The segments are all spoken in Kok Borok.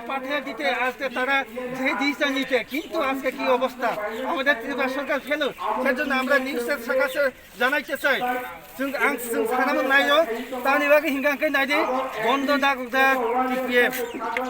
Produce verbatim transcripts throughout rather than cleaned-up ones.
পাঠিয়ে দিতে আজকে তারা যে দিয়েছে নিতে, কিন্তু আজকে কি অবস্থা, আমাদের ত্রিপুরা সরকার ফেল। সেজন্য আমরা নিউজের সকাশে জানাইতে চাই, চুং-, আং চুং সানামুন নাইyo, tani bagwi hinga hwnkhe naidi, bondo dagokjak T P F,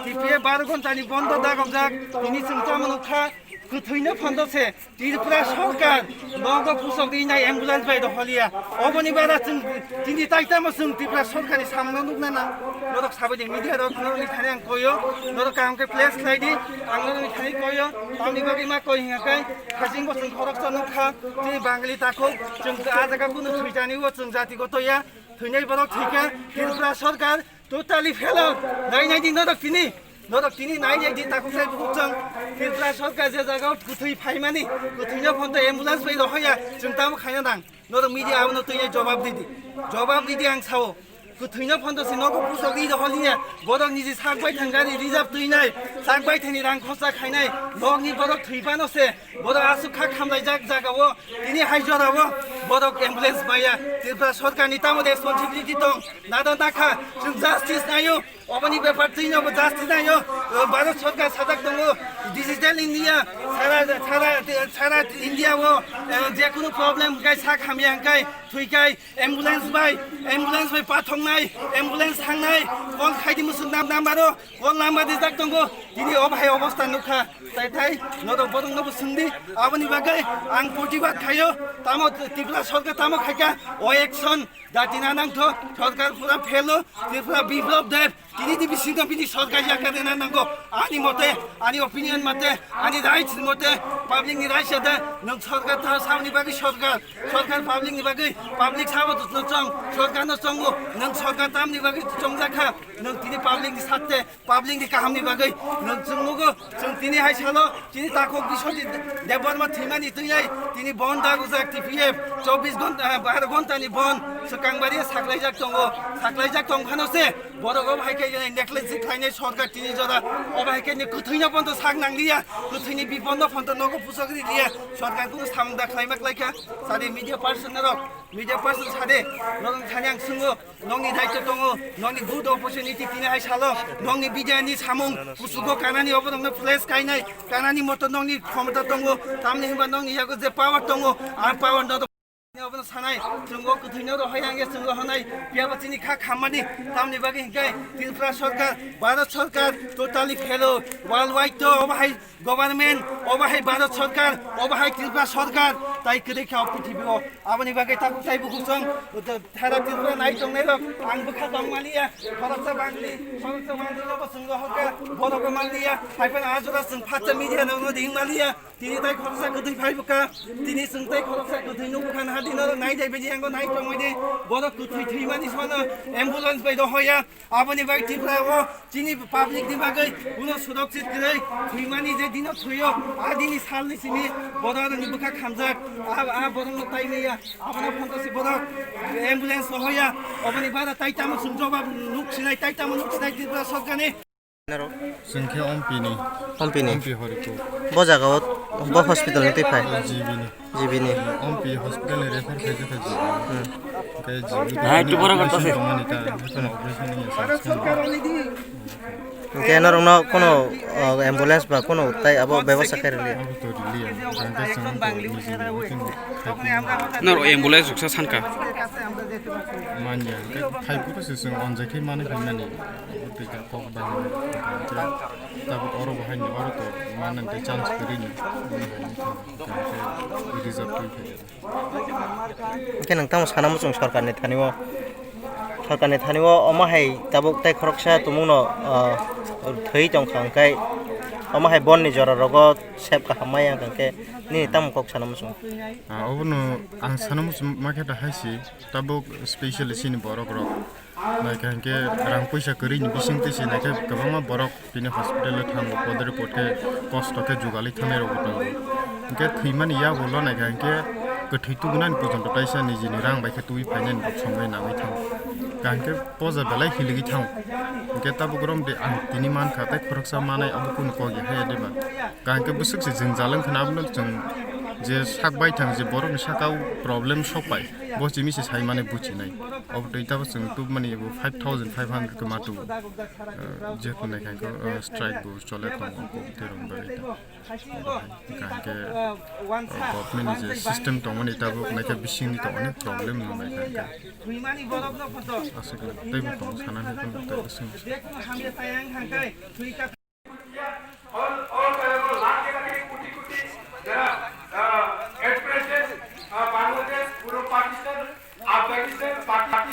T P F baro ghontani bondo dagokjak, tini chwng tamo nukha, kwthwino phondo se, Tripura sorkar nogo pusok rinai ambulance bai roholiya, oboni bara chwng tini taitamo chwng Tripura sorkarni samungno nukna nang, norok saboni media rok norokni thani ang koyo, norok kaham khe place khlai di, ang norokni thani koyo, tamni bagwi ma koi hinga khe, Haching bo chwng khoroksa nukha, chini Bangali takhuk, chwng a jaga kunu thwijani o chwng jati gotoya, thwinai borok thwikha, Tripura sorkar totally failure, nai nai di norok tini, norok tini nai nai di takhuk sai bukhuk chwng, Tripura sorkar je jaga o kwthwi phaimani, kwthwino photo ambulance bai rohoya, chwng tamo khaina nang, norok media abono twi jobab di di, jobab di di ang sao. Kwthwino phondo se nogo pusok ri roholiya. Borok niji sak bai thang gari reserve twinai, sak bai thani rang khorcha khainai. Nokni borok thwi phano se. Borok aswk kha khamlaijak jagao. Tini hai jorao borok ambulance maya. Tripura sorkarni tamo responsibility tong. Nada nakha. Chwng justice nayo. Oboni bepar twino bo justice nayo. Bharat sorkar sajak tongo. Digital India. Sara, sara, sara India o, eh, je kunu problem kai sak hamya kai, thwi kai. Ambulance bai, ambulance bai pathoknai, ambulance thangnai, call khaidi musuk nam nambaro, call number rijak tongo, tini o bahai obostha nukha, tai tai, norok borokno bo swngdi, aboni bagwi ang protibad khaio, tamo Tripura sorkar tamo khaika, o action, dati na nangtho, sorkar pura phelo, Tripura Biplab Deb, Tini di bisingo bini sorkar yakar rina nango. Ani mote, ani opinion mote, ani rights mote, public ni rights ada, nwng sorkar ta samni bagwi sorkar, sorkar public ni bagwi, public sabo to chong, sorkar no chongo, nwng sorkar tamni bagwi chongjakha, nwng tini public ni satte, public ni kaham ni bagwi, nwng chwngmugo, chwng tini hai salo, Chini takhuk Biswajit Debbarma thwimani twi ai tini bon dagujak T P F chobbish ghonta, eh, baro ghontani bon swkang bari saklaijak tongo, saklaijak tong phano se borok obo hai khe neglect khlainai sorkar tini jora obo hai khe ni kwthwino phono sak nangliya, kwthwini bipondo phono nogo pusok riliya, sorkar kunu samung da khlaima klaikha. Sade media person rok, media person sade norok thani ang swngwo. Nokni daityo tongo, nokni good opportunity tini hai salo, nokni B J P ni samung kuchugo kanani obo nokno place kainai, kanani moto nokni khomota tongo, tamni hwnba nokni yago je power tongo, a power no obo sanai, chwng o kwthwino rohai ang ye chwng rohonai, phiya bo chini kha khammani, tamni bagwi hinkhe Tripura sorkar, Bharat sorkar totally fail o, world wide to obo hai Government, obo hai Bharat sorkar, obo hai Tripura sorkar, tai kwrwi kha o prithibi o. Aboni bagwi tabuk tai bukuchwng, thara Tripura nai tongnai rok, ang bwkha tong maliya, khoroksa Bangli, khoroksa Bangli no bo chwng rohorkha, borok bo maliya, hai phano a jora chwng phatsa media rok no ding maliya, tini tai khoroksa kwthwi phai bwkha, tini chwng tai khoroksa kwthwi nuk bwkha naha di norok nai dai bini yango nai tongmani, borok kwthwi thwimani sono ambulance bai rohoya, Aboni bai Tripura o chini public ni bagwi uno surakshit kwrwi thwimani je dino thwiyo, a dini salni simi borokni bwkha khamjak, a, a borokno tai maya, abono phanto si borok ambulance rohoya, oboni bara tai tamo chwng jobab nuk sinai, tai tamo nuk sinai Tripura sorkarni. Chwng khe Ompini. Ompini? Ompi Horipur. Bo jaga o, bo hospital ni twi phai? G B ni. G B ni. Ompi hospital ni refer khaijak kha G B ni. Hmm. Hwnkhe G B ni Hai, tubura operation kata se. Tongmani ta, haikhe operation ni chance khe. Hwnkhe norokno kono, o, ambulance ba kono tai abo bebosta khe rwliya? Abo to rwliya. Hwnkhe chwng to niji ni hwnkhe khaikhe. Noro ambulance ruksa sankha. Manya, hwnkhe khai phuru se chwng onjak khe mani phaimani. Twi kha kok bang. Tabuk oro bo haino oro to manna tei chance kwrwi ni. Reserve twi kha. Hwnkhe nwng tamo sana muchung sorkar ni thani o, sorkar ni thani o omo hai tabuk tei khoroksa tumung no, ah, thwi tong kha hwnkhe omo hai bon ni jora rogo sep kaham maya hwnkhe nini tamo kok sana muchung? Ah, obono ang sana muchung ma khe ta hai si tabuk specially chini borok rok. Naikha hinkhe rang puisa kwrwini bisingtwi se naikhe kwbangma borok tini hospital o thango, podre podre kosto khe jugalwi thangnai rokbo tongo. Hinkhe thwimani yagulo naikha hinkhe kwthwi tubunani pojonto taisa nijini rang bai khe tubui phainani rok sombai nangwi thango. Kaham khe poja belai hiligwi thango. Hinkhe tabuk romde ang tini mankha tei khoroksa manai abo kunu kok ya haya diba. Kaham khe bwswk se jwngjal wngkha abono chwng je sak baithang je borokni sakao problem sokpai. Bo chimi se sai mani buchi nai. Obo twi tabo chwng tubmani bo five thousand five hundred khe ma tubu. Eh, jehetu nai khe, eh, strike bo chole tongo, bo twi rok bagwi ta. Hingke, eh, government ni je system tongmani tabuk naikhe bisingni tongmani problem no naikhe. Aswk teibo tong sana hwnkhe tei bising.